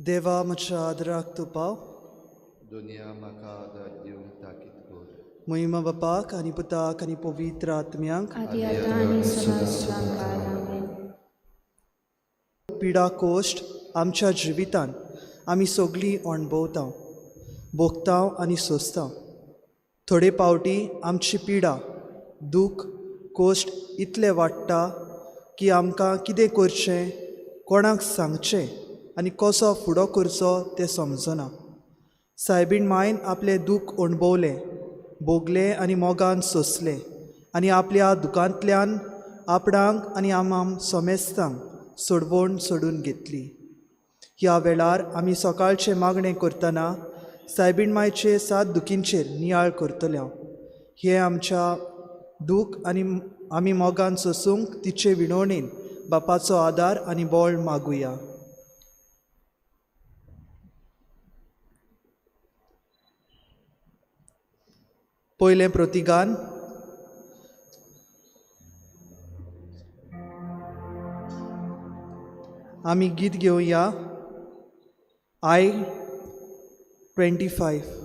देवा म्हज्या आदराक तूं पाव, दुनिया म्हाका आदार दिवंक ताकीद कर। महिमा बापाक आनी पुताक आनी पवित्र आत्म्याक। आदी आतां आनी सदां सदां काळ। आमेन। पिडा कोश्ट आमच्या जिवितांत आमी सगळीं अणभवता, भोगता आनी सोंसता। थोडे पावटी आमची पिडा, दूख, कोश्ट इतले वाडटा की आमकां कितें करचें, कोणाक सांगचें आनी कसो फुडो करचो तें समजना। सायबीण मायन आपलें दूख अणभवलें, भोगलें आनी मोगान सोंसलें आनी आपल्या दुकांतल्यान आपणाक आनी आमाम समेस्तांक सोडवण सोडून घेतली। ह्या वेळार आमी सकाळचें मागणें करतना सायबीण मायचे सात दुखींचेर नियाळ करतले। हें आमच्या दूख आनी आमी मोगान सोसूंक तिचे विणवणेन बापाचो आदार आनी बळ मागुया। पयलें प्रतिगान। आमी गीत घेवया I 25।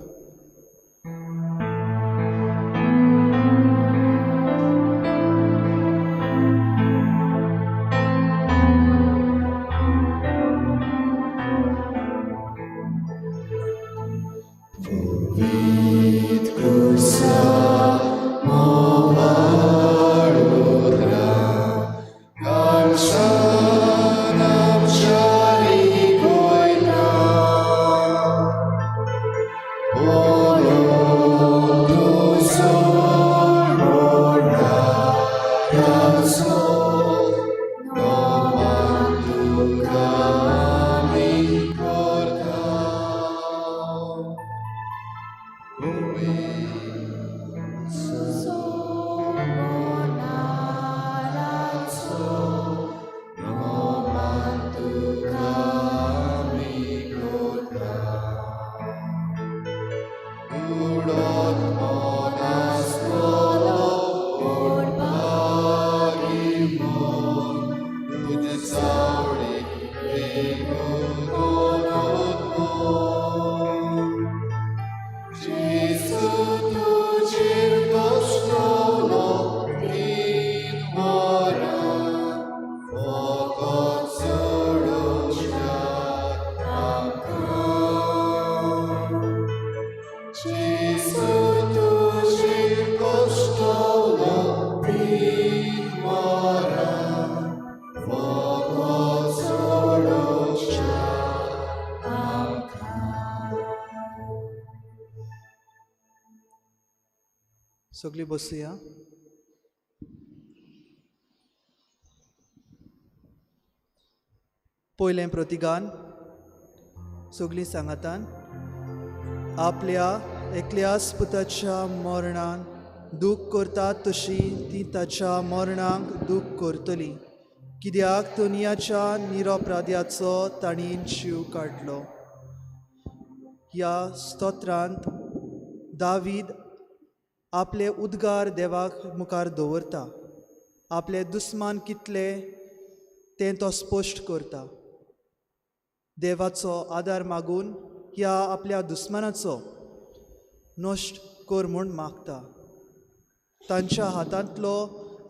सगळी बसुया। पयलें प्रतिगान सगळीं सांगातान। आपल्या एकल्याच पुताच्या मरणान दूख करतात तशी ती ताच्या मरणाक दूख करतली, कित्याक दुनियाच्या निरपराध्याचो तांणी जीव काडलो। ह्या स्तोत्रांत दावीद आपले उद्गार देवाक मुखार दवरता, आपले दुस्मान कितले तें तो स्पश्ट करता। देवाचो आदार मागून ह्या आपल्या दुस्मानाचो नश्ट कर म्हूण मागता। तांच्या हातांतलो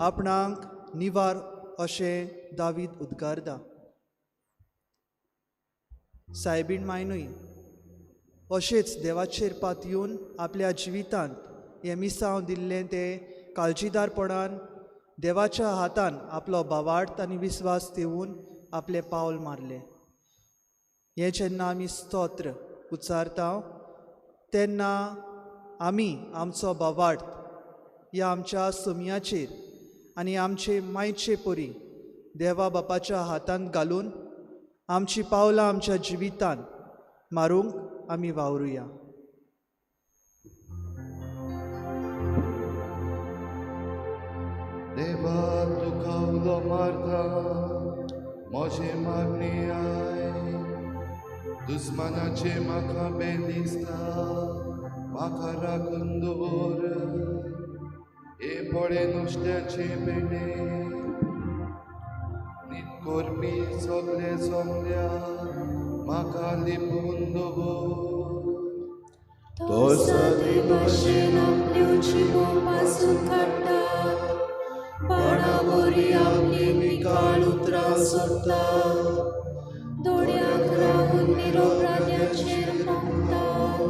आपणाक निवार अशें दावीद उद्गारता। सायबीण मायनूय अशेंच देवाचेर पातयेवन आपल्या जिवितांत हें मिसांव दिल्लें तें काळजीदारपणान देवाच्या हातान आपलो भावार्थ आनी विस्वास दिवन आपलें पावल मारलें। हें जेन्ना आमी स्तोत्र उच्चारता तेन्ना आमी आमचो भावार्थ ह्या आमच्या सोमयाचेर आनी आमचे मायचे परी देवा बापाच्या हातांत घालून आमची पावलां आमच्या जिवितांत मारूंक आमी वावरुया। देवा तुका उलो मारता, म्हजें मागणें आयक, दुस्मानाचें म्हाका बें दिसता, म्हाका राखून दवर, हे पळे नुस्त्याचें पेणे, नीत करपी सगळे सोंपल्या, म्हाका म्हाका लिपून दवर. तो सादे भाशेन आपल्यो जिबो पासून काडटात, बाणावरी आपली निकाळ उतरां सोडटात, दोळ्याक रावून निरोप्राद्याचेर भोंवतात,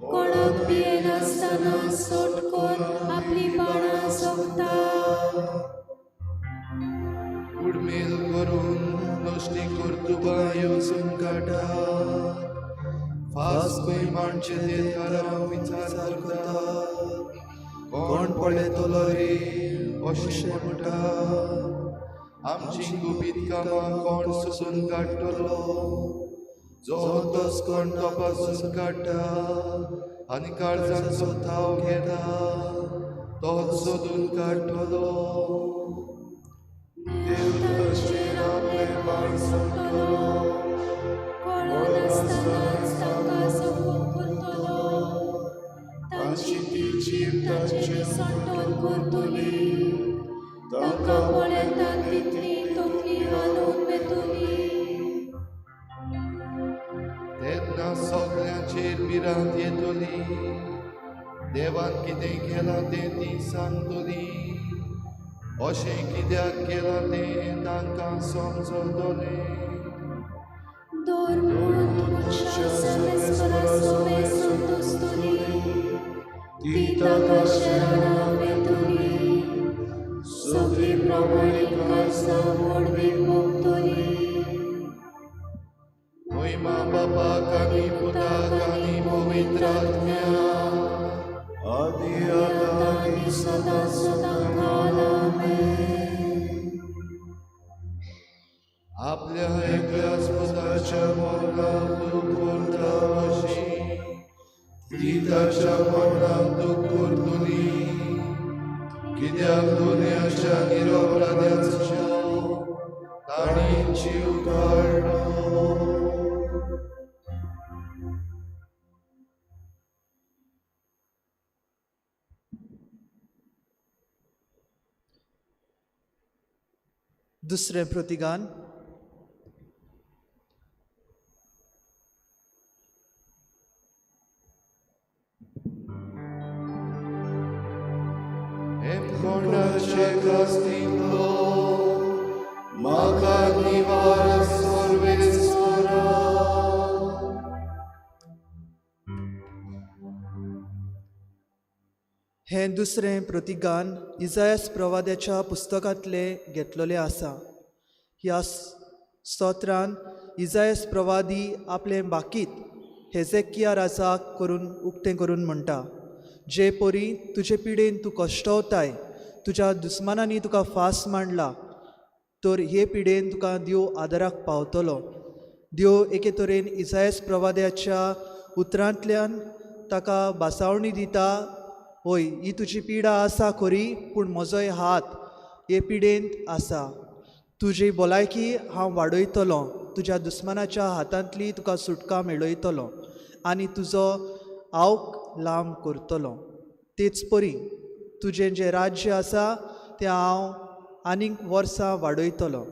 कोणाक भियेनासतना सोटकोन आपली बाणां सोंपतात. उडमेल करून नश्टी कर्तुबां येवजून काडटात, फास खंय मांडचे ते थाराव विचार करतात, कोण पळयतलो रे अशें म्हणटा. आमची गुपीत कामां कोण सोदून काडटलो? जो तोच कोण तपासून काडटा आनी काळजाचो थाव घेता तोच सोदून काडटलो. देव तांचेर आपलें बाण सोडटलो, कळनासतनाच तांकां जखम करतलो, तांची ती जीब तांचे विसंटन करतली, तांकां पळयतात तितली तकली हालोवन वेतली. तेन्ना सगळ्यांचेर भिरांत येतली, देवान कितें केलां तें ती सांगतली, अशें कित्याक केलां तें तांकां समजतलें. धर्मूत मनशां सर्वेस्परा सोबे संतोसतली, ती ताका शरणां वेतली, सगळीं प्रमाणीक काळजां व्हडवीक भोगतली. महिमा बापाक आनी पुताक आनी पवित्र आत्म्याक, आदी आतां आनी सदां सदां काल. आमेन. आपल्या एकल्याच पुताच्या मरणाक दूख करता अशी ती ताच्या मरणाक दूख करतली, कित्याक दुनियाच्या निरोपराध्याचो तांणी जीव काडलो. दुसरें प्रतिगान. हेमकोंडाचे कास्तींतलो म्हाका निवार सर्वेस्परा. हें दुसरें प्रतिगान इजायस प्रवाद्याच्या पुस्तकांतलें घेतलेलें आसा. ह्या स्तोत्रान इजायस प्रवादी आपलें बाकीत हेजेकिया राजाक करून उक्तें करून म्हणटा, जे परी तुजे पिडेन तूं कश्टवताय, तुज्या दुस्मानांनी तुका फास मांडला, तर हे पिडेन तुका देव आदाराक पावतलो. देव एके तरेन इजायस प्रवाद्याच्या उतरांतल्यान ताका भासावणी दिता, हय ही तुजी पिडा आसा खरी, पूण म्हजोय हात हे पिडेंत आसा, तुजी भलायकी हांव वाडयतलो, तुज्या दुस्मानाच्या हातांतली तुका सुटका मेळयतलो आनी तुजो आवक लांब करतलो. तेच परी तुजें जें राज्य आसा तें हांव आनीक वर्सां वाडयतलो.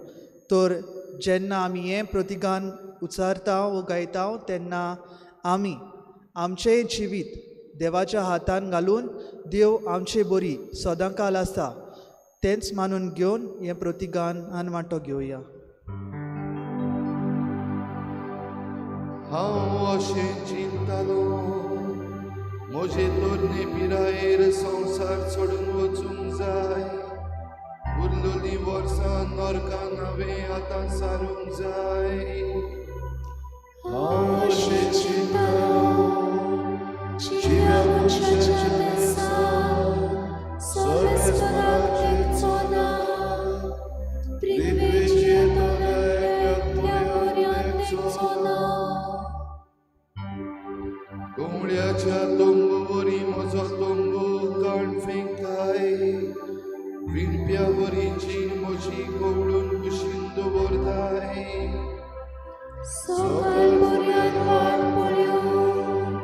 तर जेन्ना आमी हें प्रतिगान उच्चारता वो गायता तेन्ना आमी आमचें जिवीत देवाच्या हातान घालून देव आमचे बरी सदांकाल आसा तेंच मानून घेवन हें प्रतिगान आनी वांटो घेवया. हांव अशें चिंतालो, म्हजे तरणे पिरायेर संवसार सोडून वचूंक जाय, उरलोलीं वर्सां नरकान हांवें आतां सारूंक जाय. हांव अशें चिंतालो, जिव्या मनशाच्या देसाक सर्वेस्पराक तेंकचो ना, पृथ्वेचेर एकल्या बऱ्यान तेंकचो ना. कोंबड्याच्या तंबू वरी म्हजो तंबू काण फेंकताय, विणप्या वरी जीण म्हजी कवळून कुशीन दवरताय. सकाळ पर्यंत वाट पळोवन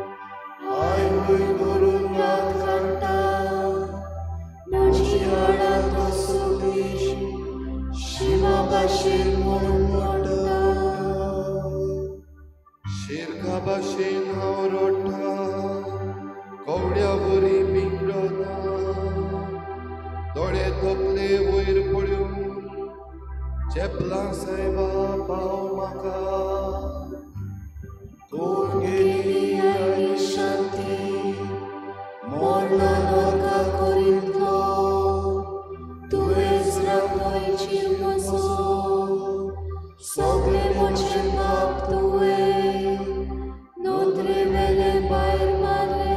आवय करून रात काडटा, म्हजी हाडां तो सगळीं शिवा भाशेन मोडून पडटा. शिरका भाशेन हांव रडटा, कवड्या वरी पिंगडता, दोळे तकले वयर पळोवन चेपलां सायबा पाव म्हाका. तुगेली आनी शांती मोडला नरका करितलो, तुवेंच राखोयची म्हजो, सगळे म्हजे पाप तुवें नदरे वेले भायर मारले.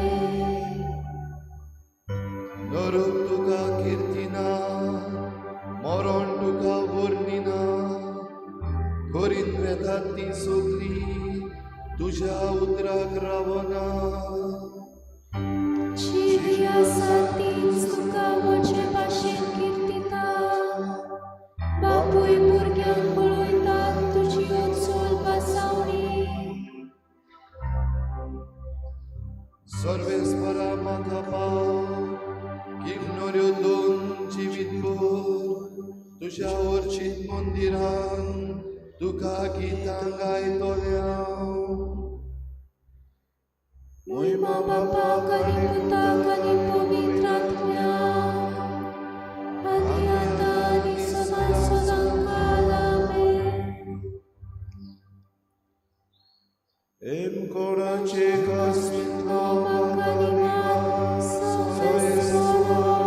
नरक तुका किर्तिना, मरण तुका वर्णिना, करीन वेतात ती सगळी तुज्या उतराक रावना. जिवी आसा तीच तुका म्हजे भाशेन किर्तिता, बापूय भुरग्यांक पळयतात तुजी उचल पासावणी. सर्वेस्परा म्हाका पाव, किन्नऱ्यो दोन जिवीत भर तुज्या वर्चीत मंदिरान तुका गितां गायतलें हांव. मोहिमा बापाक आनी पुताक आनी पवित्र आत्म्याक, आनी आतां आनी सदां सदां काल. आमेन. एम कोणाचे कास्मितलो म्हाका निमाण सर्वेस्परा.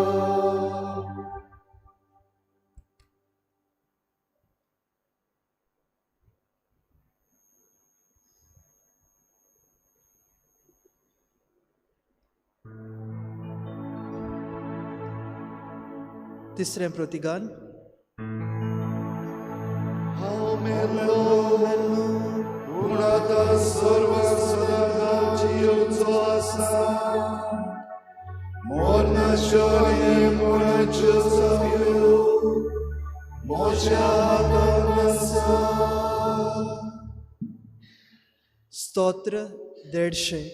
तिसरें प्रतिगान. हांव मेल्लो पूण आतां सर्व सदांकाळ जियोवचो आसा, मरणाच्यो कोणाच्यो चावयो म्हज्या हातान आसा. स्तोत्र 150.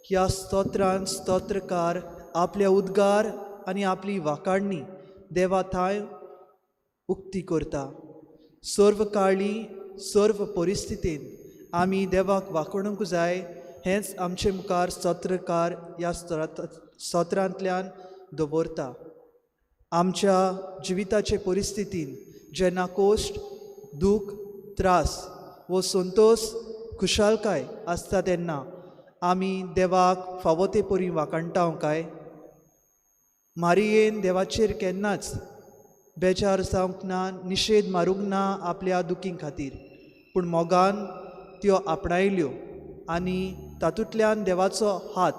ह्या स्तोत्रान स्तोत्रकार आपल्या उद्गार आनी आपली वाकाडणी देवा थांय उक्ती करता. सर्व काळी सर्व परिस्थितीन आमी देवाक वाकोणूंक जाय हेंच आमचे मुखार स्तोत्रकार ह्या स्तोत्रांतल्यान दवरता. आमच्या जिविताचे परिस्थितीन जेन्ना कोश्ट, दूख, त्रास वो संतोश, खुशालकाय आसता तेन्ना आमी देवाक फावो ते परी वाकाणटा काय? मारियेन देवाचेर केन्नाच बेजार जावंक ना, निशेध मारूंक ना आपल्या दुखीं खातीर, पूण मोगान त्यो आपणायल्यो आनी तातूंतल्यान देवाचो हात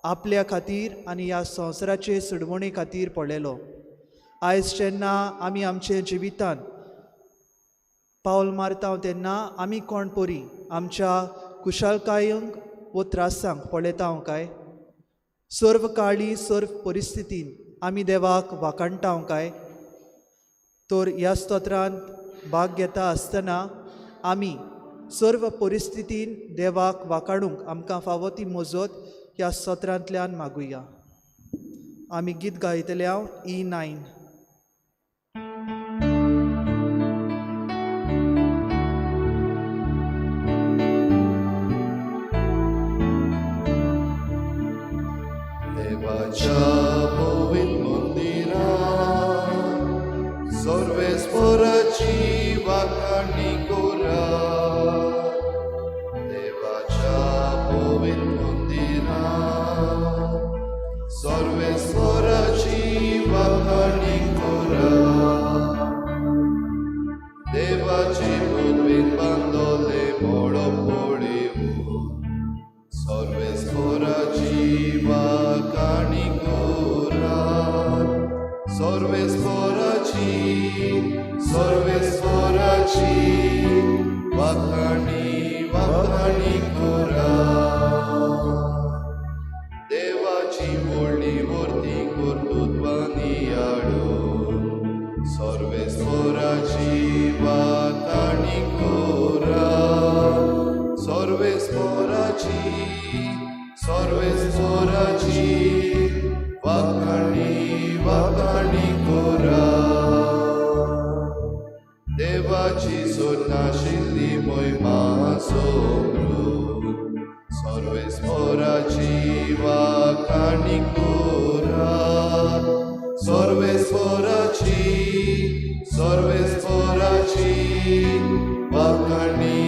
आपल्या खातीर आनी ह्या संवसाराचे सुडवणे खातीर पळयलो. आयज जेन्ना आमी आमचे जिवितान पावल मारता तेन्ना आमी कोण परी आमच्या कुशालकायेंक वो त्रासांक पळयता काय? सर्व काळी सर्व परिस्थितीन आमी देवाक वाकाणटा काय? तर ह्या स्तोत्रांत भाग घेता आसतना आमी सर्व परिस्थितीन देवाक वाकाणूंक आमकां फावो ती मजत ह्या स्तोत्रांतल्यान मागुया. आमी गीत गायतले हांव E9. देवाच्या पवित्र मंदिरात सर्वेस्पराची वाखाणी करा. देवाच्या पवित्र मंदिरात सर्वेस्पराची वाखाणी करा. देवाचे पृथ्वीन बांदले मळब पळेवन सर्वेस्पराची वाखाणी करा. सर्वेस्पराची सर्वेस्पराची वाखाणी वाखाणी करा. देवाची व्हडली वर्ती कर्तृत्वांनी हाडून सर्वेस्पराची वाखाणी करा. सर्वेस्पराची सर्वेस्पराची वाखाणी वाखाणी करा. देवाची सोडनाशिल्ली मोहिमा सोमृत वाखाणी कोरात सर्वेस्पराची सर्वेस्पराची वाखाणी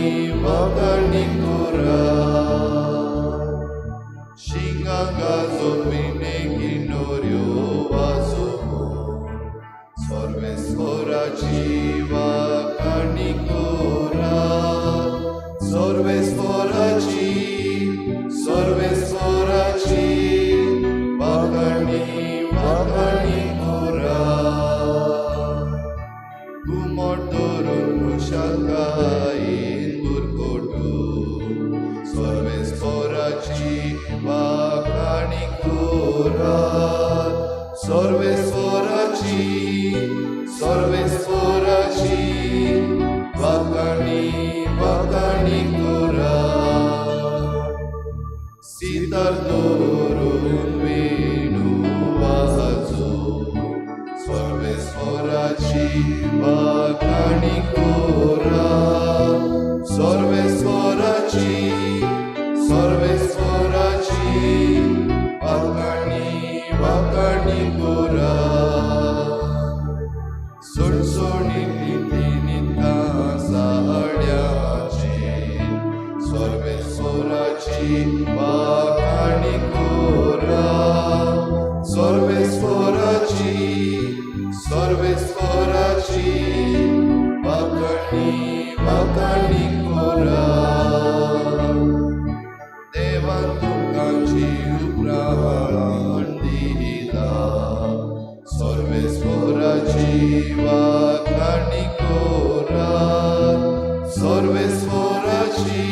वाखाणी कोरात शिंगांगा जोपिने किनोऱ्यो वाजोवो सर्वेस्पराची वाखाणी कोरात सर्वेस्पराची सर्वेस्पराची वाखाणी वाखाणी कोरात घुमट धरून खुशालकायेन बुरकोटून सर्वेस्पराची वाखाणी कोरात सर्वेस्पराची सर्वेस्पराची वाखाणी वाखाणी कोरात सितार धरून वेणू वाजोवन सर्वेस्पराची वाखाणी कोरात सर्वेस्पराची सर्वेस्पराची वाखाणी वाखाणी कोरात सणसणीत कांसाड्याची सर्वेस्पराची वाखाणी कोरात सर्वेस्पराची सर्वेस्पराची वाखाणी वाखाणी कोरात देवान तुमकां जीव प्राण दिला सर्वेस्पराची वाखाणी कोरात सर्वेस्पराची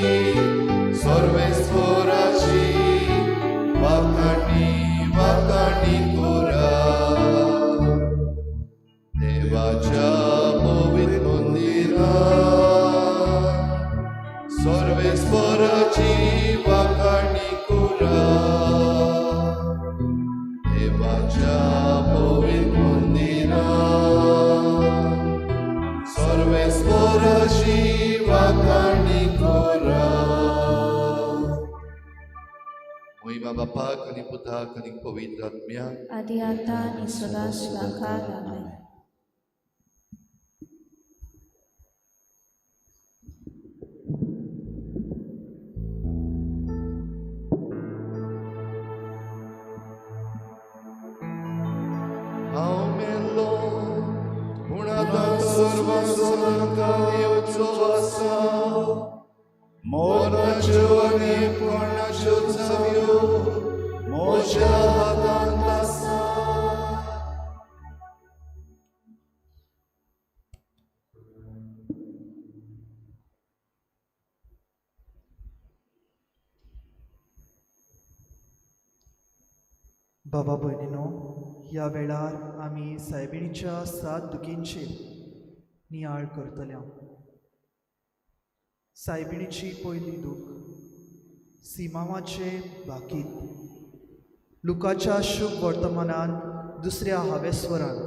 सर्वेस्पराची वाखाणी वाखाणी कोरात देवाच्या पवित्र मंदिरात सर्वेस्पराची वाखाणी कोरात देवाच्या पवित्र मंदिरात सर्वेस्पराची वाखाणी कोरात. मोहिमा बापाक आनी पुताक आनी पवित्र आत्म्याक. आदी आता आनी सदां सदांकाळ. आमेन. हांव मेल्लो पूण आतां सर्वां सदांकाळ येवचो आसा. मरणाच्यो आनी मरणाच्यो चावयो म्हज्या हातांत आसा. बाबा भयणीनो, ह्या वेळार आमी सायबिणीच्या सात दुखींचेर नियाळ करतले. सायबिणीची पयली दूख सिमांवाचे भाकीत. लुकाच्या शुभ वर्तमानान दुसऱ्या हावेस्वरान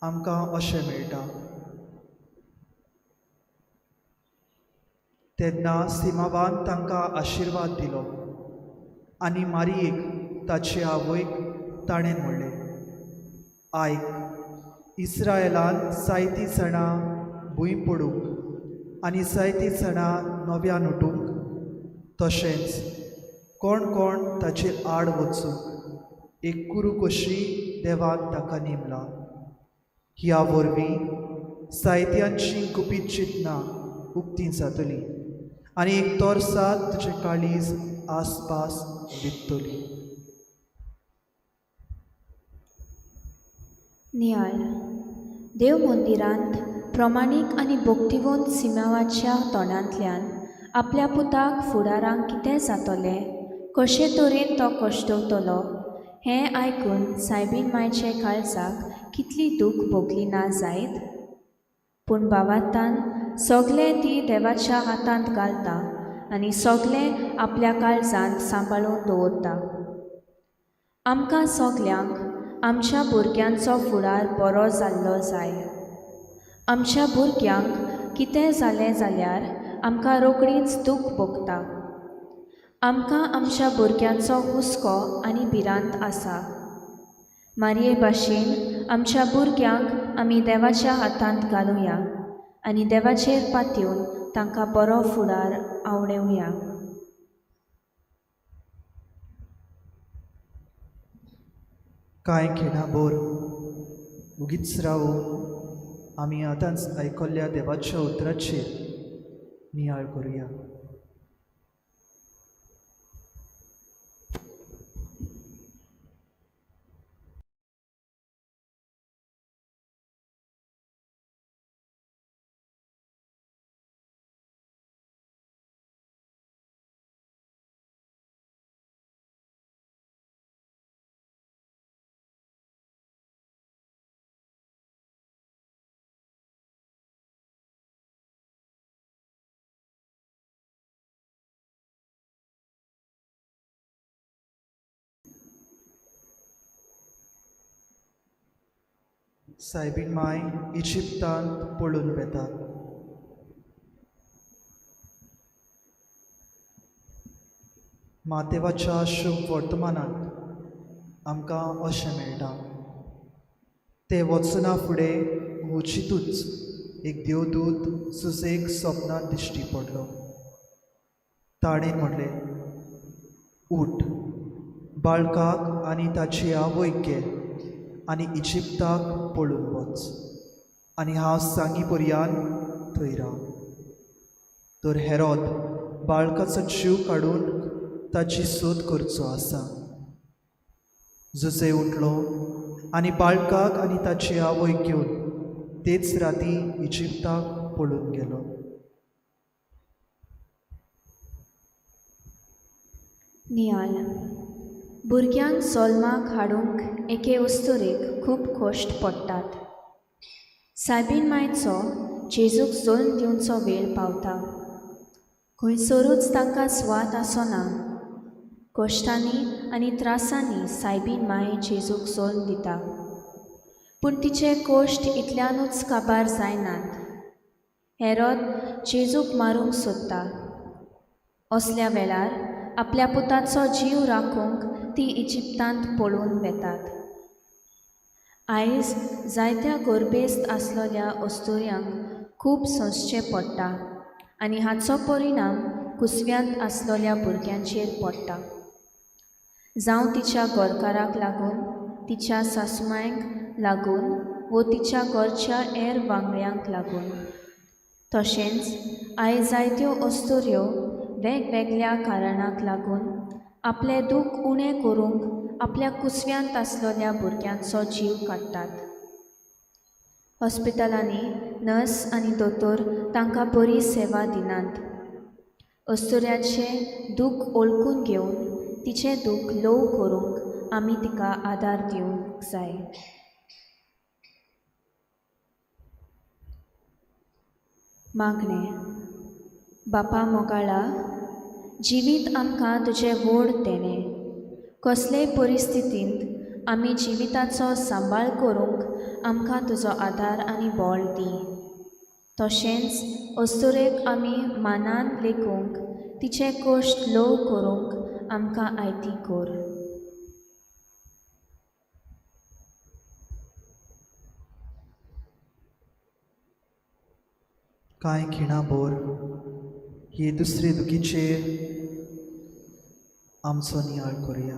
आमकां अशें मेळटा, तेन्ना सिमांवान तांकां आशिर्वाद दिलो आनी मारियेक ताचे आवयक ताणें म्हणलें, आयक, इस्रायलान जायतीं जाणां भूंय पडूंक आनी जायतीं जाणां नव्यान उठूंक, तशेंच कोण कोण ताचे आड वचूंक एक कुरू कशी देवान ताका नेमला. ह्या वरवीं जायत्यांची गुपीत चिंतनां उक्तीं जातलीं आनी एक तोरसाद तुजें काळीज आसपास वित्तली. नियाळ. देव मंदिरांत प्रमाणीक आनी भक्तिवंत सिमांवाच्या तोंडांतल्यान आपल्या पुताक फुडाराक कितें जातलें, कशे तरेन तो कश्टवतलो हें आयकून सायबीण मायचे काळजाक कितली दूख भोगली ना जायत. पूण भावार्थान सगलें ती देवाच्या हातांत घालता आनी सगलें आपल्या काळजांत सांबाळून दवरता. आमकां सगल्यांक आमच्या भुरग्यांचो फुडार बरो जाल्लो जाय. आमच्या भुरग्यांक कितें जालें जाल्यार आमकां रोखडीच दूख भोगता. आमकां आमच्या भुरग्यांचो हुस्को आनी भिरांत आसा. मारये भाशेन आमच्या भुरग्यांक आमी देवाच्या हातांत घालुया आनी देवाचेर पातयेवन तांकां बरो फुडार आवडोवया. कांय खिणाभर उगीच रावून आमी आतांच आयकल्ल्या देवाच्या उतराचेर नियाळ करुया. सायबीण माय इजिप्तांत पळून वेतात. मातेवाच्या शुभ वर्तमानांत आमकां अशें मेळटा, ते वचना फुडें उचितूच एक देवदूत सुसेक सपनांत दिश्टी पडलो. ताणें म्हणलें, उठ, बाळकाक आनी ताची आवयक घे आनी इजिप्ताक पळून वच आनी हांव सांगी पर्यान थंय राव. तर हेरोद बाळकाचो जीव काडून ताची सोद करचो आसा. जुजे उठलो आनी बाळकाक आनी ताची आवयक घेवन तेच राती इजिप्ताक पळून गेलो. नियाल. भुरग्यांक जल्माक हाडूंक एके अस्तुरेक खूब कश्ट पडटात. सायबीण मायचो जेजूक जल्म दिवचो वेळ पावता. खंयसरूच तांकां सुवात आसना. कश्टांनी आनी त्रासांनी सायबीण माय जेजूक जल्म दिता. पूण तिचे कश्ट इतल्यानूच काबार जायनात. हेरोद जेजूक मारूंक सोदता. असल्या वेळार आपल्या पुताचो जीव राखूंक ती इजिप्तांत पळून वेतात. आयज जायत्या गोरबेस्त आसलेल्या अस्तुऱ्यांक खूब सोंसचें पडटा आनी हाचो परिणाम कुसव्यांत आसलेल्या भुरग्यांचेर पडटा. जावं तिच्या घरकाराक लागून, तिच्या सासुमायक लागून वो तिच्या घरच्या हेर वांगड्यांक लागून. तशेंच आयज जायत्यो अस्तुऱ्यो वेगवेगळ्या कारणाक लागून आपलें दूख उणें करूंक आपल्या कुसव्यांत आसलेल्या भुरग्यांचो जीव काडटात. हॉस्पिटलांनी नर्स आनी दोतोर तांकां बरी सेवा दिनात. अस्तुऱ्याचें दूख वळखून घेवन तिचें दूख ल्हव करूंक आमी तिका आदार दिवंक जाय. मागणें. बापा मोगाळा, जिवीत आमकां तुजें व्हड देणें. कसलेय परिस्थितींत आमी जिविताचो सांबाळ करूंक आमकां तुजो आदार आनी बळ दी. तशेंच अस्तुरेक आमी मानान लेखूंक, तिचे कश्ट ल्हव करूंक आमकां आयती कर. कांय खिणाभर हे दुसरे दुखीचेर आमचो नियाळ करुया.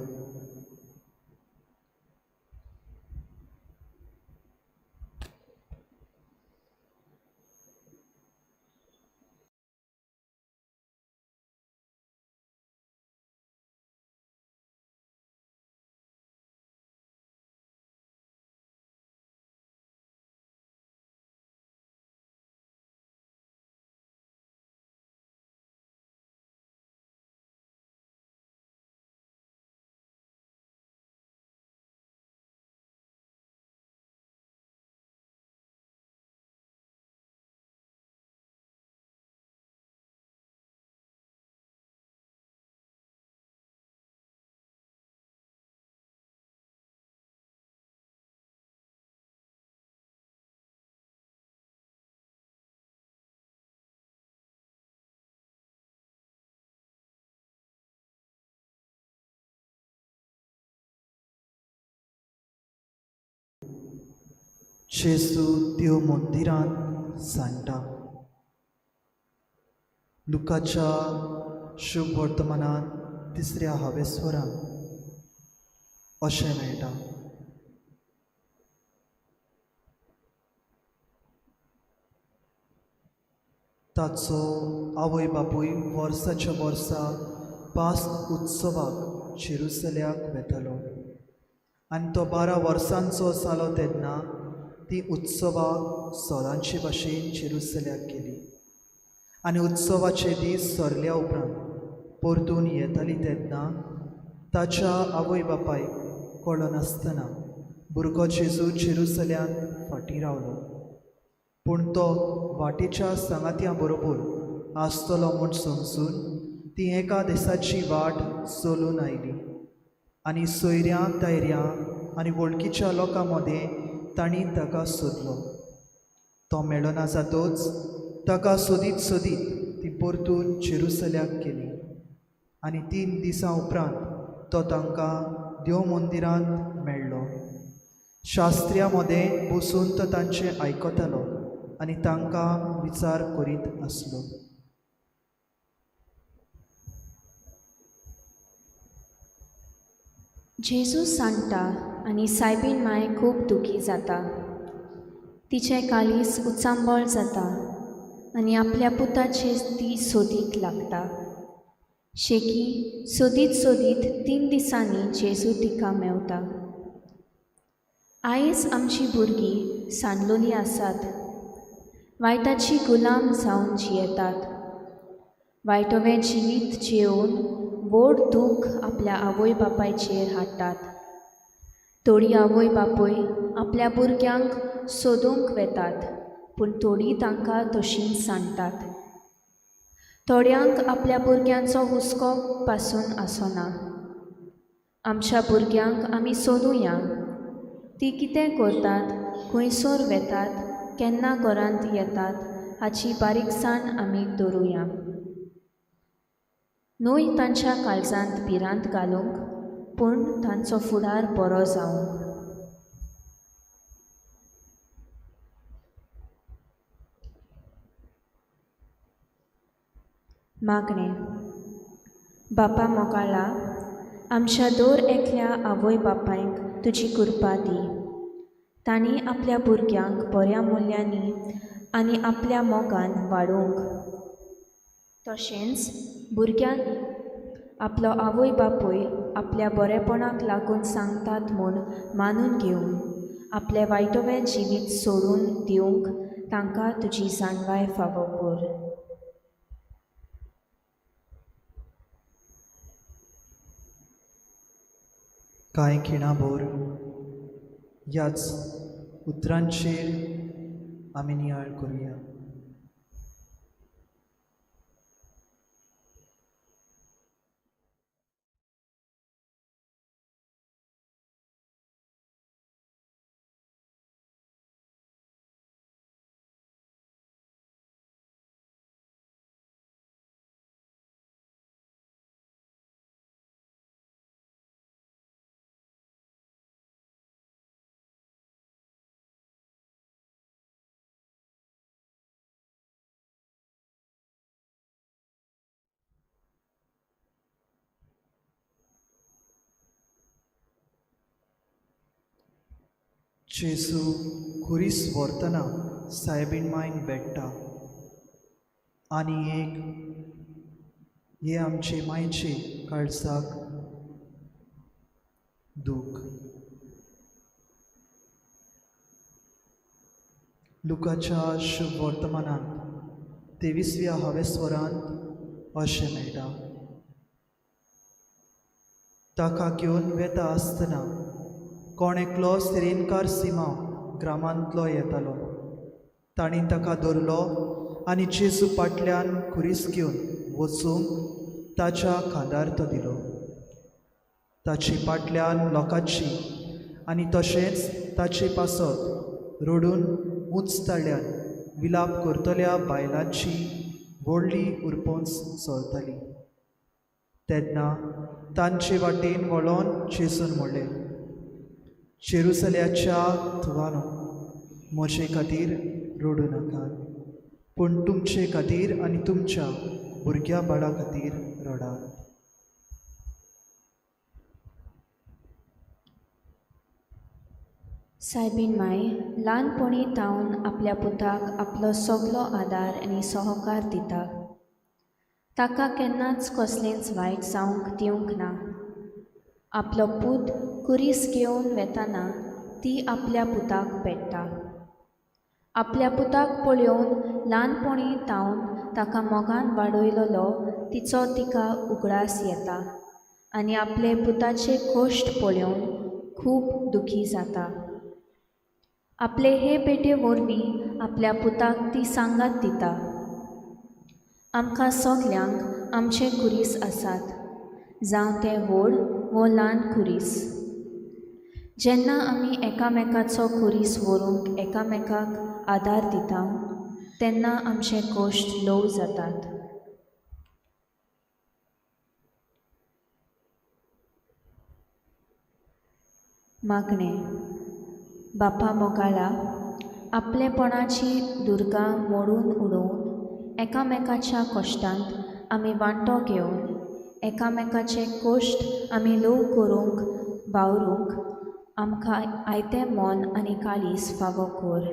जेजू देव मंदिरांत सांडटा. लुकाच्या शुभ वर्तमानांत तिसऱ्या हावेस्वरान अशें मेळटा. ताचो आवय बापूय वर्साच्या वर्सा पास्क उत्सवाक जेरुसल्याक वेतालो आनी तो 12 वर्सांचो जालो तेन्ना ती उत्सवाक सदांचे भाशेन जेरुसल्याक गेली आनी उत्सवाचे दीस सरल्या उपरांत परतून येताली तेन्ना ताच्या आवय बापायक कळनासतना भुरगो जेजू जेरुसल्यांत फाटीं रावलो. पूण तो वाटेच्या सांगात्या बरोबर आसतलो म्हूण समजून ती एका देसाची वाट चलून आयली आनी सोयऱ्यां दायऱ्यां आनी वळखीच्या लोकां मदें तांणी ताका सोदलो. तो मेळना जातोच ताका सोदीत सोदीत ती परतून जेरुसल्याक गेली आनी 3 दिसां उपरांत तो तांकां देव मंदिरांत मेळ्ळो. शास्त्र्या मदें बसून तो तांचें आयकतालो आनी तांकां विचार करीत आसलो. जेजू सांडटा आनी सायबीन माय खूब दुखी जाता. तिचें काळीज उचांबळ जाता आनी आपल्या पुताचेर ती सोदीक लागता. शेकी सोदीत सोदीत 3 दिसांनी जेजू तिका मेवता. आयज आमची भुरगीं सांडलोलीं आसात, वायटाची गुलाम जावन जियेतात. वायटोवें जिवीत जियेवन व्हड दूख आपल्या आवय बापायचेर हाडटात. थोडीं आवय बापूय आपल्या भुरग्यांक सोदूंक वेतात, पूण थोडीं तांकां तशींच सांडटात. थोड्यांक आपल्या भुरग्यांचो हुस्को पासून आसना. आमच्या भुरग्यांक आमी सोदुया, ती कितें करतात, खंयसर वेतात, केन्ना घरांत येतात हाची बारीकसाण आमी दवरुया. न्हय तांच्या काळजांत भिरांत घालूंक, पूण तांचो फुडार बरो जावंक. मागणें. बापा मोगाळा, आमच्या दर एकल्या आवय बापायक तुजी कृपा दी. तांणी आपल्या भुरग्यांक बऱ्या मुल्यांनी आनी आपल्या मोगान वाडोवंक, तशेंच भुरग्यांनी आपलो आवय बापूय आपल्या बरेपणाक लागून सांगतात म्हूण मानून घेवन आपलें वायटोवें जिवीत सोडून दिवंक तांकां तुजी जाणवाय फावो कर. कांय खिणाभर ह्याच उतरांचेर आमी नियाळ करुया. जेजू खुरीस व्हरतना सायबीण मायन भेट्टा आनी एक हे आमचे मायचे काळजाक दूख. लुकाच्या शुभ वर्तमानांत 23व्या हावेस्वरांत अशें मेळटा. ताका घेवन वेता आसतना कोण एकलो सिरेनकार सिमांव ग्रामांतलो येतालो. तांणी ताका धरलो आनी जेजू फाटल्यान खुरीस घेवन वचूंक ताच्या खांदार तो दिलो. ताचे फाटल्यान लोकांची आनी तशेंच ताचे पासत रडून उंच ताळ्यान विलाप करतल्या बायलांची व्हडली उरपोंच चलताली. तेन्ना तांचे वाटेन वळोन जेजून म्हणलें, जेरुसल्याच्या धुवानो, म्हजे खातीर रडूं नाकात, पूण तुमचे खातीर आनी तुमच्या भुरग्या बाळा खातीर रडात। सायबीन माय ल्हानपणी तावन आपल्या पुताक आपलो सगलो आदार आनी सहकार दिता। ताका केन्नाच कसलेंच वायट जावंक दिवंक ना। आपलो पूत कुरीस घेवन वेताना ती आपल्या पुताक पेट्टा। आपल्या पुताक पळोवन ल्हानपणी तावन ताका मोगान वाडयलोलो तिचो तिका उगडास येता आनी आपले पुताचे कश्ट पळोवन खूब दुखी जाता। आपले हे पेटे वरवीं आपल्या पुताक ती सांगात दिता। आमकां सगल्यांक आमचे कुरीस आसात, जावं ते व्हड वो ल्हान कुरीस। जेन्ना आमी एकामेकाचो कुरीस व्हरूंक एकामेकाक आदार दिता तेन्ना आमचे कश्ट ल्हव जातात। मागणें. बापा मोगाळा, आपलेपणाची दुर्गां मोडून उडोवन एकामेकाच्या कश्टांत आमी वांटो घेवन एकामेकाचे कश्ट आमी ल्हव करूंक वावरूंक आमकां आयतें मन आनी काळीज फावो कर।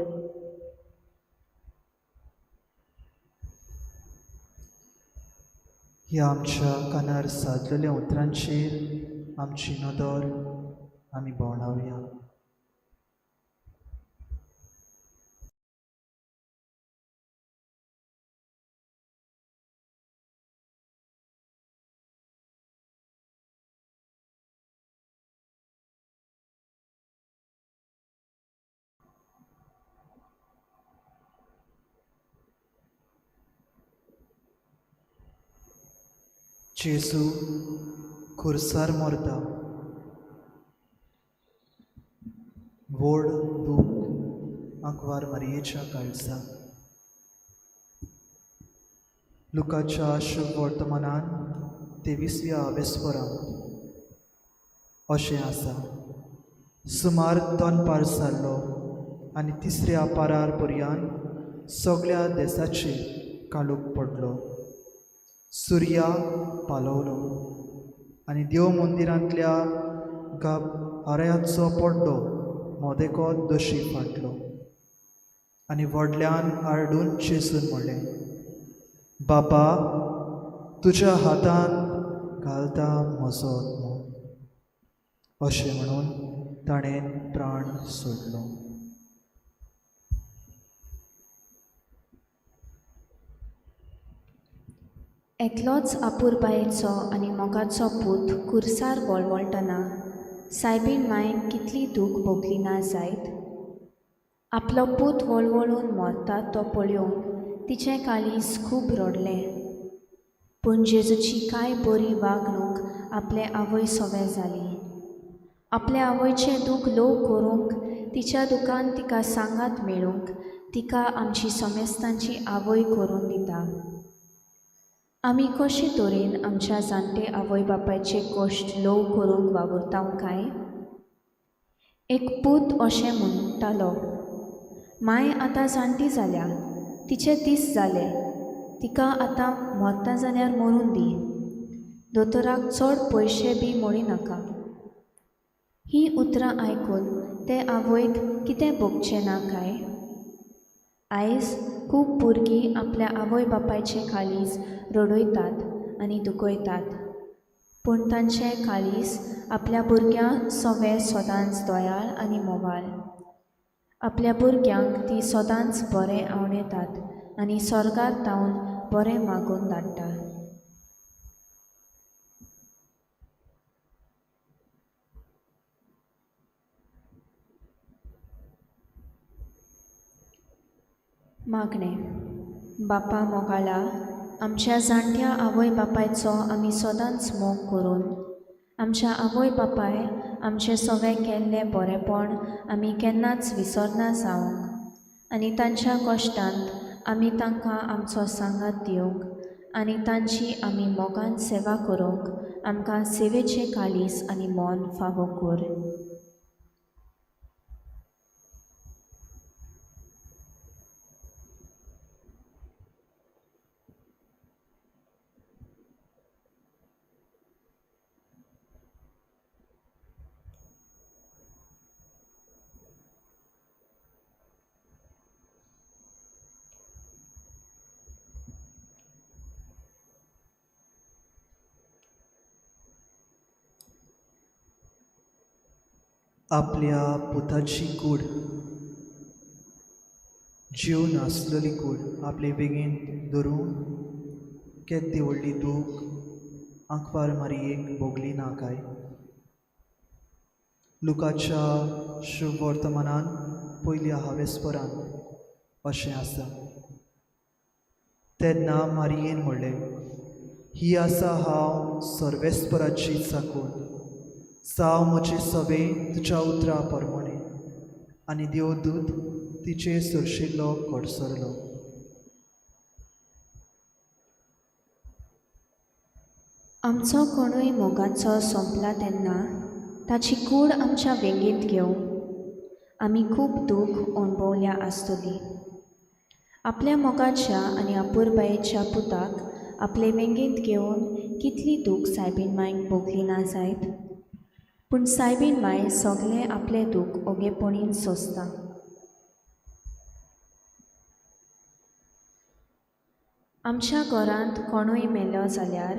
ह्या आमच्या कानार सादलेल्या उतरांचेर आमची नदर आमी भोंवडावया। जेजू खुर्सार मरता, व्हड दूख आंकवार मारयेच्या काळजा। लुकाच्या शुभ वर्तमानान 23व्या वेस्परांत अशें आसा, सुमार दनपार जाल्लो आनी तिसऱ्या पारार पर्यान सगळ्या देसाचेर काळोख पडलो। सुर्या पालवलो आनी देव मंदिरांतल्या गाब आरयाचो पड्डो मोदेको दोशी फाटलो आनी व्हडल्यान आरडून जेजून म्हणलें, बापा, तुज्या हातांत घालता म्हजो आत्मो। अशें म्हणून ताणें प्राण सोडलो। एकलोच आपुरबायेचो आनी मोगाचो पूत कुर्सार वळवळटना सायबीण मायक कितली दूख भोगली ना जायत। आपलो पूत वळवळून मरता तो पळोवन तिचें काळीज खूब रडलें। पूण जेजूची कांय बरी वागणूक आपले आवय सवे जाली। आपले आवयचें दूख ल्हव करूंक, तिच्या दुखान तिका सांगात मेळूंक तिका आमची समेस्तांची आवय करून दिता। आमी कशे तरेन आमच्या जाणटे आवय बापायचे कश्ट ल्हव करूंक वावुरता काय? एक पूत अशें म्हणटालो, माय आतां जाणटी जाल्या, तिचे दीस जाले, तिका आतां मरता जाल्यार मरून दी, दोतोराक चड पयशे बी मोडी नाका। हीं उतरां आयकून ते आवयक कितें भोगचें ना काय? आयज खूब भुरगीं आपल्या आवय बापायचे काळीज रडयतात आनी दुखयतात, पूण तांचें काळीज आपल्या भुरग्यां सवें सदांच दयाळ आनी मोवाळ। आपल्या भुरग्यांक ती सदांच बरें आवणेतात आनी स्वर्गार तावन बरें मागून धाडटा। मागणें. बापा मोगाळा, आमच्या जाणट्या आवय बापायचो आमी सदांच मोग करून आमच्या आवय बापाय आमचें सवें केल्लें बरेंपण आमी केन्नाच विसरना जावंक आनी तांच्या कश्टांत आमी तांकां आमचो सांगात दिवंक आनी तांची आमी मोगान सेवा करूंक आमकां सेवेचें काळीज आनी मन फावो कर। आपल्या पुताची कूड, जीव नासलेली कूड आपले वेगेन धरून केद्दी व्हडली दूख आंकवार मारयेक भोगली ना काय? लुकाच्या शुभ वर्तमानान पयल्या हावेसपरान अशें आसा. तेन्ना मारयेन म्हणलें, ही आसा हांव सर्वेस्पराची चाकून, जावं म्हजें सवे तुज्या उतरा परमणें. आनी देवदूत तिचे सरशिल्लो कडसरलो. आमचो कोणूय मोगाचो सोंपला तेन्ना ताची कूड आमच्या वेंगेंत घेवन आमी खूब दूख अणभवल्या आसतली. आपल्या मोगाच्या आनी अपुरबायेच्या पुताक आपले वेंगेंत घेवन कितली दूख सायबीन मांयक भोगली ना जायत, पूण सायबीन मांय सगळें आपलें दूख ओगेपणीन सोंसता. आमच्या घरांत कोणूय मेलो जाल्यार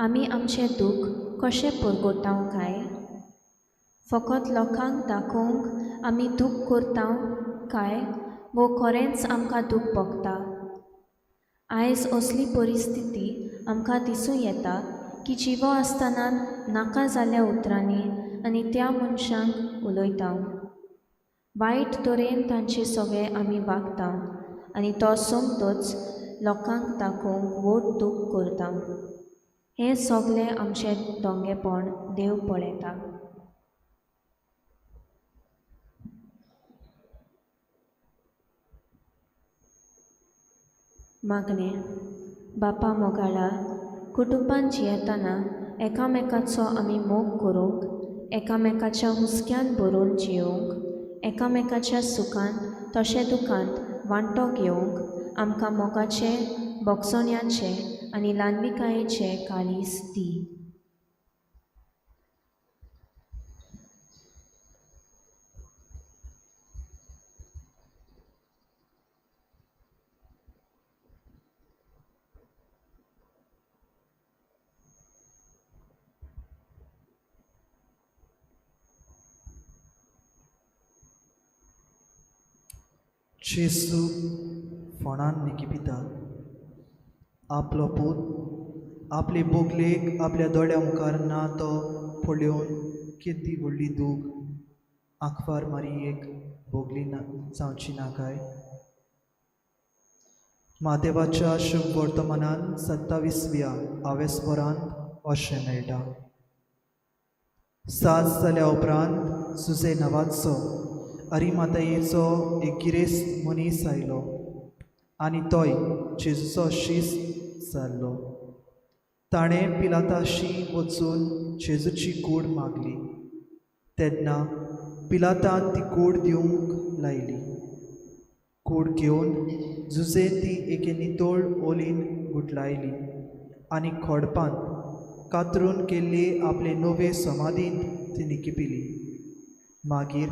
आमी आमचें दूख कशें परगटाव काय? फकत लोकांक दाखोवंक आमी दूख करता काय वो खरेंच आमकां दूख भोगता? आयज असली परिस्थिती आमकां दिसूं येता की जिवो आसतना नाका जाल्ल्या उतरांनी आनी त्या मनशांक उलयता, वायट तरेन तांचे सगळे आमी वागता आनी तो सोमतोच लोकांक दाखोवंक व्हड दूख करता. हें सगळें आमचें दोंगेपण देव पळयता. मागणें. बापा मोगाळा, कुटुंबान जियेतना एकामेकाचो आमी मोग करूंक, एकामेकाच्या हुस्क्यान भरून जियोवंक, एकामेकाच्या सुखांत तशें दुखांत वांटो घेवंक आमकां मोगाचें, भोगसण्याचें आनी ल्हानविकायेचें काळीज दी. जेजू फोंडान निकिपिता आपलो पूत आपले बोगलेक आपल्या दोळ्या मुखार ना तो पळोवन केदी व्हडली दूख आंकवार मारयेक भोगली ना जावची ना काय? मातेवाच्या शुभ वर्तमानान 27व्या आवेसभरांत अशें मेळटा. साज जाल्या उपरांत सुजे नांवाचो अरिमातयेचो एक गिरेस्त मनीस आयलो आनी तोय जेजूचो शीस जाल्लो. ताणें पिलाताशी वचून जेजूची कूड मागली. तेन्ना पिलातान ती कूड दिवंक लायली. कूड घेवन जुजेन ती एके नितळ ओलीन गुठलायली आनी खोडपांत कातरून केल्ले आपले नवे समाधींत ती निकिपिली. मागीर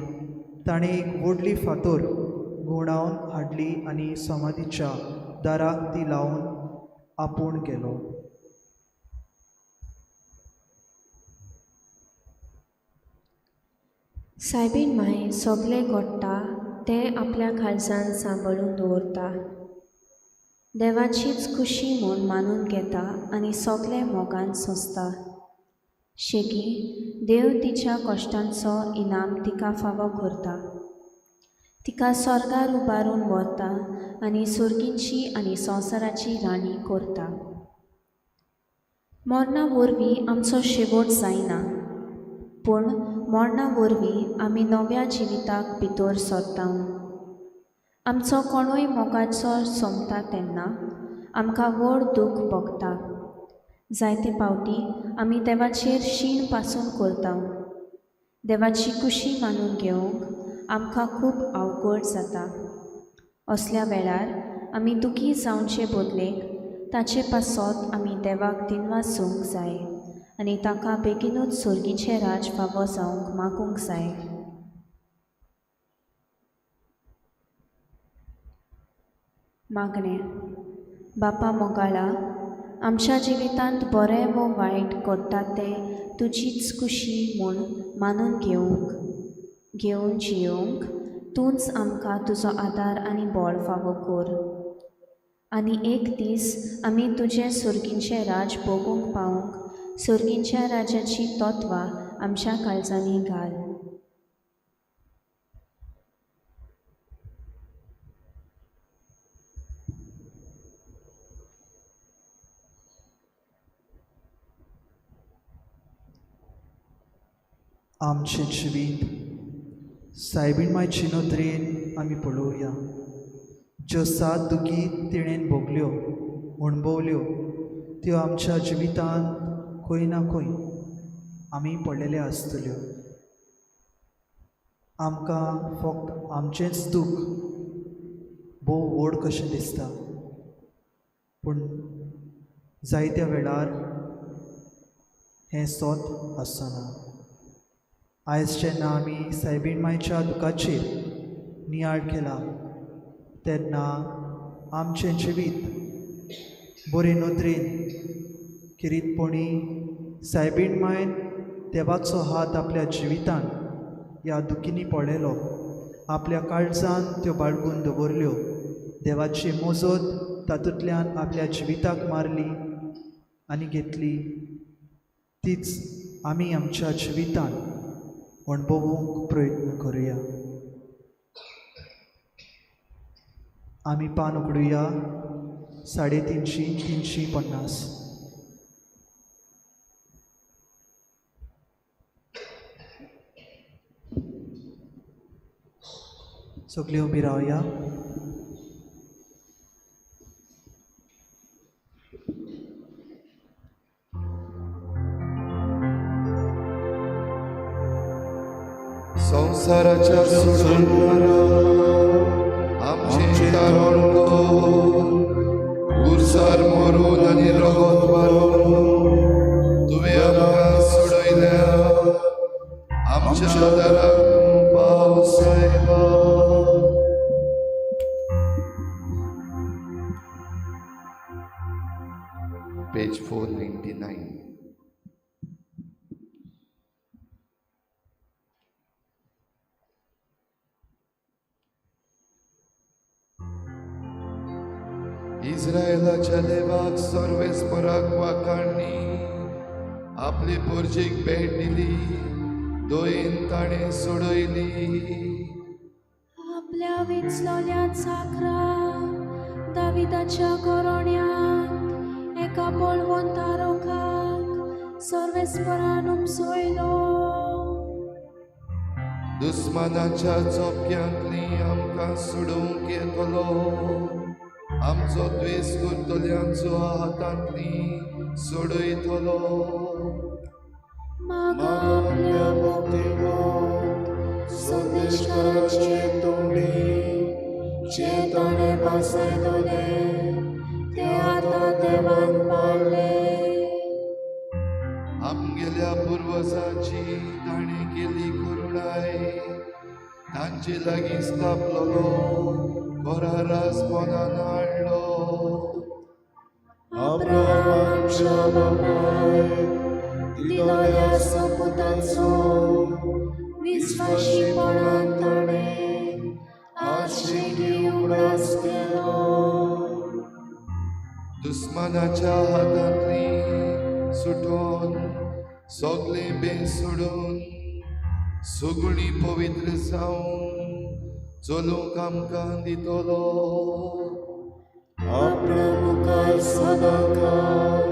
ताणें एक व्हडली फातोर घुंवडावन हाडली आनी समाधीच्या दाराक ती लावन आपूण गेलो. सायबीन मांय सगळें घडटा तें आपल्या काळजान सांबाळून दवरता, देवाचीच खुशी म्हूण मानून घेता आनी सगळें मोगान सोंसता. शेकी देव तिच्या कश्टांचो इनाम तिका फावो करता, तिका स्वर्गार उबारून व्हरता आनी सुर्गींची आनी संवसाराची राणी करता. मरणा वरवीं आमचो शेवट जायना, पूण मरणा वरवीं आमी नव्या जिविताक भितर सरता. आमचो कोणूय मोगाचो सोंपता तेन्ना आमकां व्हड दूख भोगता. जायते फावटी आमी देवाचेर शीण पासून करता. देवाची खुशी मानून घेवंक आमकां खूब अवघड जाता. असल्या वेळार आमी दुखी जावचे बदलेक ताचे पासत आमी देवाक दिनवासूंक जाय आनी ताका बेगीनूच सर्गीचें राज फावो जावंक मागूंक जाय. मागणें. बापा मोगाळा, आमच्या जिवितांत बरें वो वायट घडटा तें तुजीच खुशी म्हूण मानून घेवंक घेवन जियोवंक तूंच आमकां तुजो आदार आनी बळ फावो कर आनी एक दीस आमी तुजें सर्गीचें राज भोगूंक पावूंक सर्गीच्या राजाची तत्वां आमच्या काळजांनी घाल. आमचें जिवीत सायबीण मायचे नदरेन आमी पळोवया. ज्यो सात दुखी तिणेन भोगल्यो, अणभवल्यो, त्यो आमच्या जिवितांत खंय ना खंय आमी पडलेल्यो आसतल्यो. आमकां फक्त आमचेंच दूख भोव व्हड कशें दिसता, पूण जायत्या वेळार हें सत आसना. आयज जेन्ना आमी सायबीण मायच्या दुखाचेर नियाळ केला तेन्ना आमचें जिवीत बरे नदरेन खेरीतपणी सायबीण मायन देवाचो हात आपल्या जिवितान ह्या दुखींनी पळयलो, आपल्या काळजान त्यो बाळगून दवरल्यो, देवाची मोजत तातूंतल्यान आपल्या जिविताक मारली आनी घेतली, तीच आमी आमच्या जिवितान अणभवूंक प्रयत्न करुया. आमी पान उगडुया 350 350. सगळीं उबी रावया. संवसाराच्या सोडणारा आमचें तारण कर, गुरसार मरून आनी रगत मारून तुवें आमकां सोडयल्या. आमच्या दाराक तूं पाव सायबा. Page 499. इस्रायलाच्या देवाक सर्वेस्पराक वाखाणणी, आपले पुर्जेक भेट दिली, दोयेन ताणें सोडयली. आपल्या विंचलोल्या चाकरा दाविदाच्या गोरोण्यांत एका बळवंत रोखाक सर्वेस्परान उमसयलो. दुस्मानाच्या चोपक्यांतली आमकां सोडोवंक येतलो, आमचो द्वेस करतल्यांचो हातांतली सोडयतलो. मागा आपल्या भक्तिवंत संदेशकाराचे तोंडी जे ताणें भासयतले ते आतां देवान पाळ्ळे. आमगेल्या पुर्वजांची ताणें केली करुणाय, तांचे लागीं स्थापलोलो करारास मनान हाडलो. अब्राहमाच्या बापायक दिलोल्या सोपुताचो विस्वाशीपणान ताणें आज शेगी उगडास केलो. दुस्मानाच्या हातांतली सुटोन सगळें बेस सोडून सगळीं पवित्र जावन चलूंक आमकां दितलो. आपणा मुखार सदांकाळ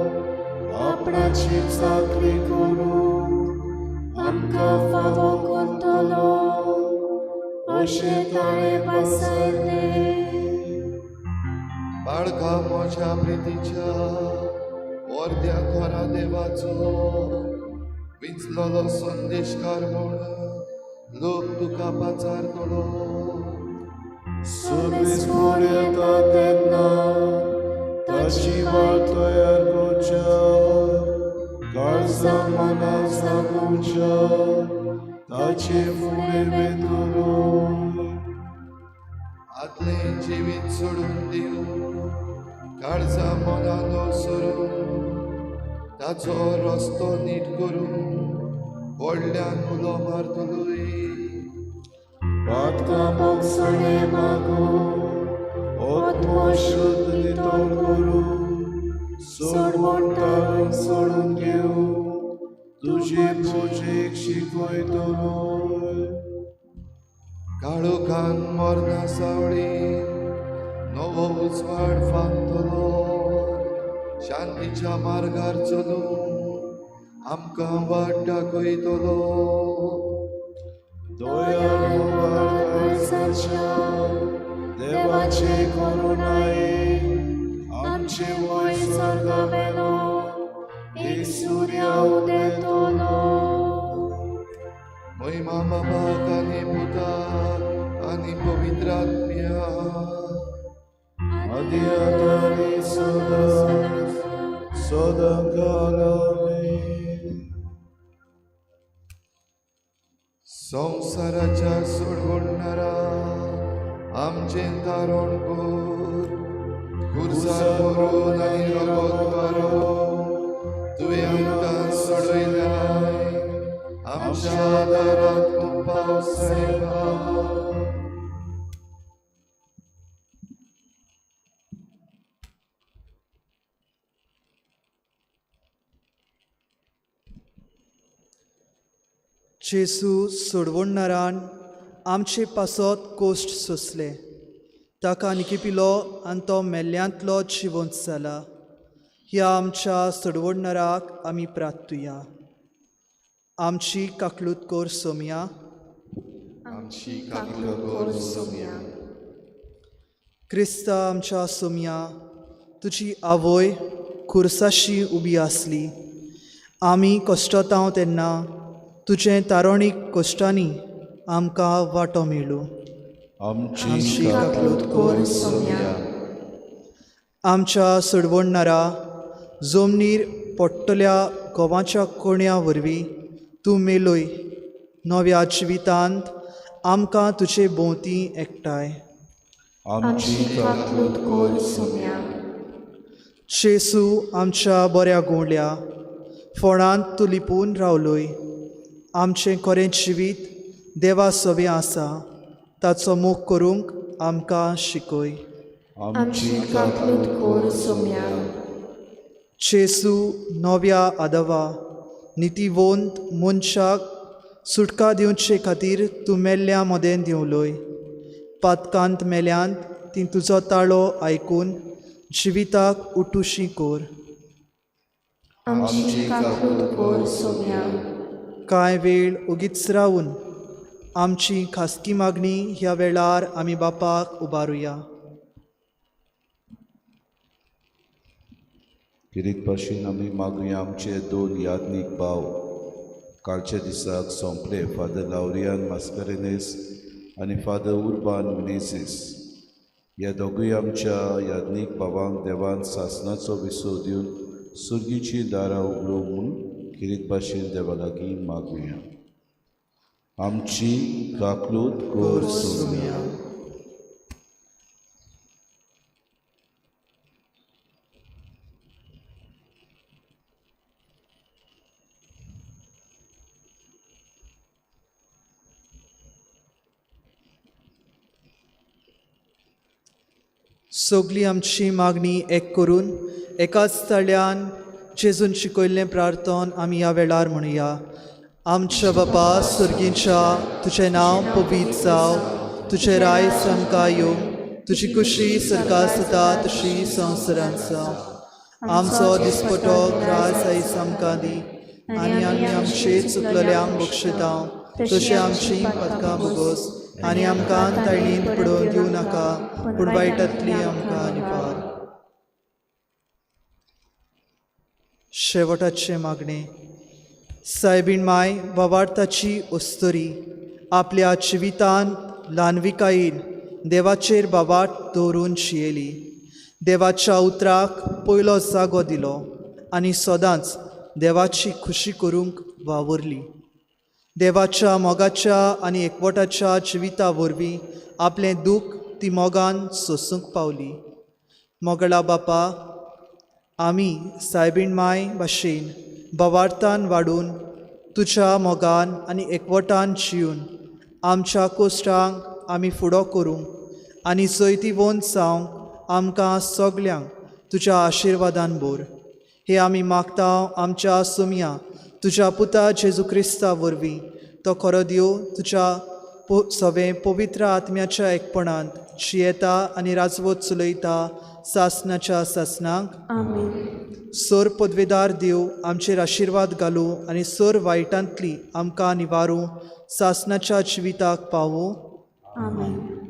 आपणाची चाकरी करूंक आमकां फावो करतलो अशें ताणें भासयलें. बाळका म्हज्या प्रितीच्या अर्द्या थोरा देवाचो विंचलोलो संदेशकार म्हूण लोक तुका पाचारतलो. सर्वेस्पर येता तेन्ना ताची वाट तयार करच्या, काळजा मनां जागोवच्या ताचे फुडें वेतलो. आदलें जिवीत सोडून दिवन काळजा मनान सरून ताचो रस्तो नीट करून व्हडल्यान उलो मारतलोय. पातकां भोगसणे मागून आत्मो शुद्ध नितळ करूं, सोडवण तारण सोडून घेवं, तुजे पुजेक शिकयतलो. काळोखान मरना सावळी नवो उजवाड फांतलो, शांतीच्या मार्गार चलून आमकां वाट दाखयतलो. दयाळू काळजाच्या देवाचे करुणायेन आमचे वयर सर्गावेलो एक सूर्य उदेतलो. महिमा बाबाक आनी पुताक आनी पवित्र आत्म्याक, आदी आतां आनी सदां सदां काल. आमेन. संवसाराच्या सोडवणणारा आमचें तारण कर, खुर्सार मरून आनी रगत वारोवन तुवें आमकां सोडयलाय, आमच्या आदाराक तूं पाव सायबा. जेजू सोडवणणारान आमचे पासत कोश्ट सोंसले, ताका निकिपिलो आनी तो मेल्ल्यांतलो जिवंत जाला. ह्या आमच्या सोडवणणाराक आमी प्रार्थुया. आमची काकलूत कोर सोमया. आमची काकलूत कर सोमया. क्रिस्ता आमच्या सोमया, तुजी आवय खुर्साशी उबी आसली. आमी कश्टतांव तेन्ना तुजें तारोणीक कश्टांनी आमकां वांटो मेळूं. आमची काकलूत कर सोमया. आमच्या सोडवणणारा, जमनीर पडटल्या गोवाच्या कोण्या वरवीं तूं मेलोय, नव्या जिवितांत आमकां तुजे भोंवती एकठांय. आमची काकलूत कर सोमया. जेजू आमच्या बऱ्या गुंवल्या फोंडांत तूं लिपून रावलोय. आमचें खरें जिवीत देवा सवें आसा, ताचो मोग करूंक आमकां शिकय. आमची काकलूत कर सोमया. जेजू नव्या आदवा नितीवंत मनशाक सुटका दिवचे खातीर तूं मेल्ल्या मदें देंवलोय. पातकांत मेल्यांत ती तुजो ताळो आयकून जिविताक उठुशी कर. आमची काकलूत कर सोमया. कांय वेळ ओगीच रावून आमची खासगी मागणी ह्या वेळार आमी बापाक उबारुया. किरीत भाशेन आमी मागुया. आमचे दोन याज्ञीक भाव कालच्या दिसाक सोंपले, फादर लावरियान मास्करेनेस आनी फादर उर्बान मिनेझीस. ह्या दोगूय आमच्या याज्ञीक भावांक देवान सासणाचो विसव दिवन सुर्गीची दारां उगडूं म्हूण किरीत भाशेन देवा लागीं मागुया. आमची काकलूत कर सोमया. सगली आमची मागणी एक करून एकाच तळ्यान जेजून शिकयल्लें प्रार्थन आमी ह्या वेळार म्हणुया. आमच्या बापा सुर्गींच्या, तुजें नांव पवित्र जावं, तुजें राय आमकां येवं, तुजी कुशी सरकार जाता तशी संवसारांत जावं. आमचो दिसपटो ग्रास आयज आमकां दी आनी आमी आमचे चुकलेल्यांक बक्षितां तशी आमची पदकां भोगोस आनी आमकां ताळींत पडोवन दिवं नाका, पूण वायटांतली आमकां निवार. शेवटाचें मागणें. सायबीण माय वावार्थाची अस्तुरी आपल्या जिवितांत ल्हानविकायेन देवाचेर बावाट दवरून शियेली. देवाच्या उतराक पयलो जागो दिलो आनी सदांच देवाची खुशी करूंक वावुरली. देवाच्या मोगाच्या आनी एकवटाच्या जिविता वरवीं आपलें दूख ती मोगान सोंसूंक पावली. मोगळा बापा, आमी सायबीण माय भाशेन बवार्थान वाडून तुज्या मोगान आनी एकवटान जिवन आमच्या कोश्टांक आमी फुडो करूंक आनी जैतिवंत जावंक आमकां सगल्यांक तुज्या आशिर्वादान भर. हे आमी मागता आमच्या सुमया तुज्या पुता जेजू क्रिस्ता वरवीं, तो खरो देव तुज्या सवें पवित्र आत्म्याच्या एकपणांत जियेता आनी राजवत चलयता सासनाच्या सासनाक. आमेन. सर पदवेदार देव आमचेर आशिर्वाद घालूं आनी सर वायटांतली आमकां निवारूं सासनाच्या जिविताक पावूं. आमेन.